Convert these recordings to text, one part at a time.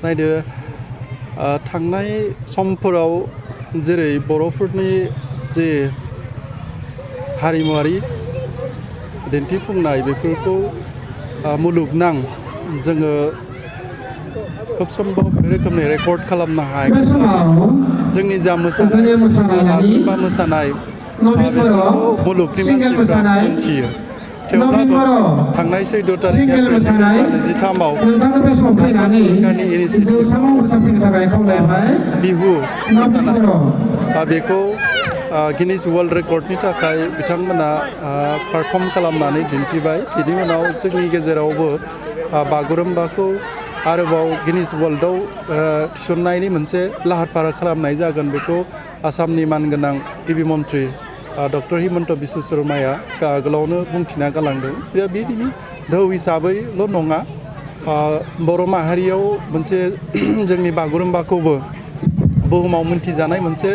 नायदो थांनाय समफोराव जेरै बर'फोरनि जे हारिमुवारि दिन्थिफुंनाय बेफोरखौ मुलुगनां जोङो खोब सम्भब बे रोखोमनि रेकर्ड खालामनो हायाखै जोंनि जा मोसानाय बागुरुम्बा मोसानाय बेफोरखौ मुलुगनि मानसिफ्रा मिथियो थेवब्लाबो थांनाय 14 तारिख एप्रिल 2023 आव सरकारनि इनिसिएटिभ बिहु मोसानाय बेखौ गिनिज वर्ल्ड रेकर्डनि थाखाय बिथांमोना पारफर्म खालामनानै दिन्थिबाय बिनि उनाव जोंनि गेजेरावबो बागुरुम्बाखौ आरोबाव गिनिज वर्ल्डआव थिसननायनि मोनसे लाहार फाहार खालामनाय जागोन बेखौ आसामनि मानगोनां गिबि मन्थ्रि डक्टर हिमन्त बिश्व शर्माया आगोलावनो बुंथिना गालांदों बिदिनो धौ हिसाबैल' नङा बर' माहारियाव मोनसे जोंनि बागुरुम्बाखौबो बुहुमाव मिन्थिजानाय मोनसे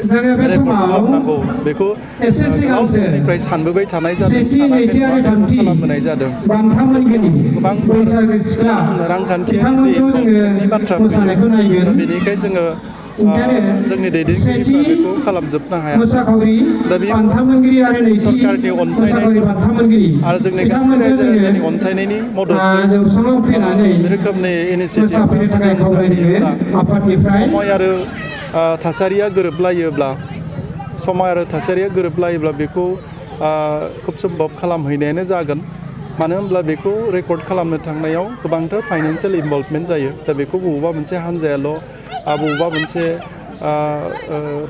रेकर्ड खालामनांगौ बेखौ गोलाव समनिफ्राय सानबोबाय थानाय जादों खालामबोनाय जादों गोबां रांखान्थियारि जे बाथ्रा फैयो बेनिखायनो जोङो जोंनि दैदेनगिरिफ्रा बेखौ खालामजोबनो हाया दा बे सरकारनि अनसायनायजों आरो जोंनि गासै रायजो राजानि अनसायनायनि मददजों बे रोखोमनि इनिसिएटिभफोरा समय आरो थासारिया गोरोबलायोब्ला बेखौ खोब सम्भब खालामहैनायानो जागोन मानो होनब्ला बेखौ रेकर्ड खालामनो थांनायाव गोबांथार फाइनान्सियेल इनभल्भमेन्ट जायो दा बेखौ बबेबा मोनसे हान्जायाल' बबेबा मोनसे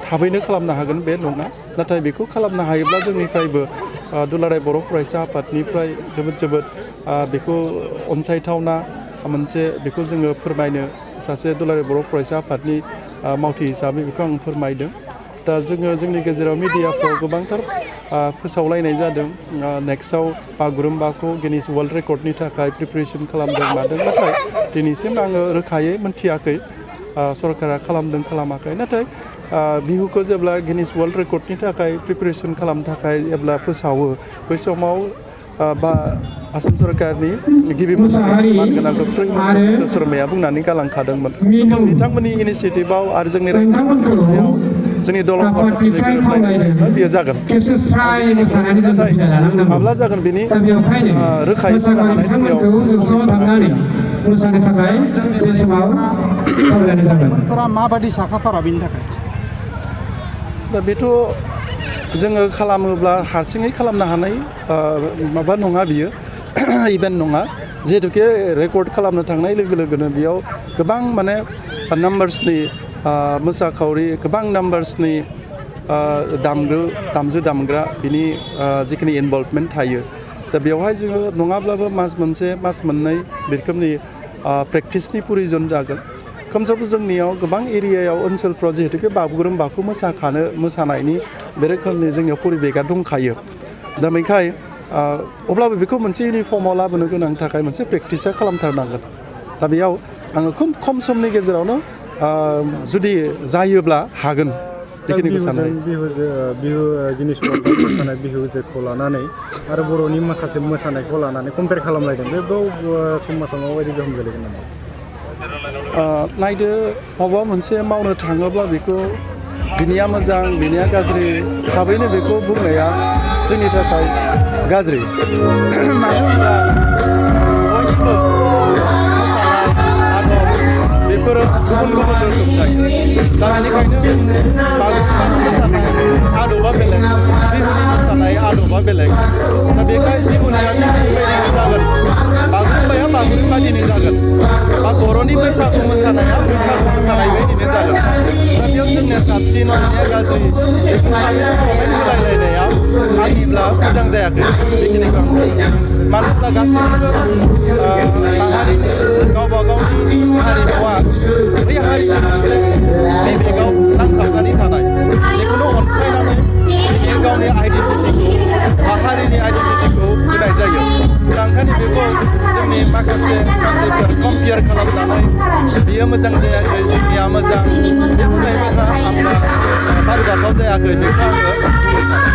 थाबैनो खालामनो हागोन बे नङा नाथाय बेखौ खालामनो हायोब्ला जोंनिफ्रायबो दुलाराय बर' फरायसा आफादनिफ्राय जोबोद बेखौ अनसायथावना मोनसे बेखौ जोङो फोरमायनो सासे दुलाराय बर' फरायसा आफादनि मावथि हिसाबै बेखौ आं फोरमायदों दा जोङो जोंनि गेजेराव मिडियाफ्राव गोबांथार फोसावलायनाय जादों नेक्स्टआव बागुरुम्बाखौ गिनिज वर्ल्ड रेकर्डनि थाखाय प्रिपेरेसन खालामदों मादों नाथाय दिनैसिम आङो रोखायै मोनथियाखै सरकारा खालामदों खालामाखै नाथाय बिहुखौ जेब्ला गिनिज वर्ल्ड रेकर्डनि थाखाय प्रिपेरेसन खालामनो थाखाय जेब्ला फोसावो बै समाव बा आसाम सरकारनि गिबि मानगोनां डक्टर हिमन्त बिश्व शर्माया बुंनानै गालांखादोंमोन बिथांमोननि इनिसिएटिभआव आरो जोंनि रायजोआव जोंनि दलफोरनि गोरोबलायनाय जायोब्ला बेयो जागोन नाथाय माब्ला जागोन बेनि रोखायै बुंनो हानाय जोंनियाव मोसानो थाखाय बे समाव खावलायनाय जाबाय माबादि साखाफारा बेनि थाखाय दा बेथ' जोङो खालामोब्ला हारसिङै खालामनो हानाय माबा नङा बियो इभेन्ट नङा जिहेतुके रेकर्ड खालामनो थांनाय लोगो लोगोनो बेयाव गोबां माने नाम्बार्सनि मोसाखावरि गोबां नाम्बार्सनि दामजु दामग्रा बिनि जिखिनि इनभल्भमेन्ट थायो दा बेवहाय जोङो नङाब्लाबो मास मोनसे मास मोननै बे रोखोमनि प्रेक्टिसनि प्रयोजन जागोन खमसेबो जोंनियाव गोबां एरियायाव ओनसोलफ्राव जिहेतुके बागुरुम्बाखौ मोसानायनि बे रोखोमनि जोंनियाव परिबेगा दंखायो दा बेखाय अब्लाबो बेखौ मोनसे इउनिफर्माव लाबोनो गोनां थाखाय मोनसे प्रेक्टिसा खालामथारनांगोन दा बेयाव आङो खोब खम समनि गेजेरावनो जुदि जायोब्ला हागोन बेखिनिखौ सानो बिहु गिनिज वर्ल्डआव मोसानाय बिहुखौ लानानै आरो बर'नि माखासे मोसानायखौ लानानै कम्पेयार खालामलायदों बेयाव समाजाव माबायदि गोहोम गोलैगोन नामा नायदो माबा मोनसे मावनो थाङोब्ला बेखौ बिनिया मोजां बिनिया गाज्रि थाबैनो बेखौ बुंनाया जोंनि थाखाय गाज्रि मानो होनब्ला बयनिबो मोसानाय आदब बेफोरो गुबुन गुबुन रोखोम जायो दा बेनिखायनो बागुरुम्बानि मोसानाय आदबा बेलेग बिहुनि मोसानाय आदबा बेलेग दा बेखायनो बिहुनिया बिहुनि बायदिनो जागोन बागुरुम्बाया बागुरुम्बादिनो जागोन बा बर'नि बैसागु मोसानाया बैसागु मोसानाय बायदिनो जागोन दा बेयाव जोंनिया साबसिन बिनिया गाज्रि बेखौ थाबैनो कमेन्ट होलायलायनाया आंनिब्ला मोजां जायाखै बेखिनिखौ आं बुङो मानो होनब्ला गासैनिबो माहारिनि गावबा गावनि हारिमुवा बै हारिनि मोनसे बिबेकआव नांथाबनानै थानाय बेखौनो अनसायनानै बिनि गावनि आइडेन्टिटिखौ बा हारिनि आइडेन्टिटिखौ होनाय जायो दा ओंखायनो बेखौ जोंनि माखासे मानसिफ्रा कम्पेयार खालामनानै बियो मोजां जायाखै जोंनिया मोजां बे बुंनाय बाथ्रा आंना बानजाथाव जायाखै बेखौ आङो बुंनो सानो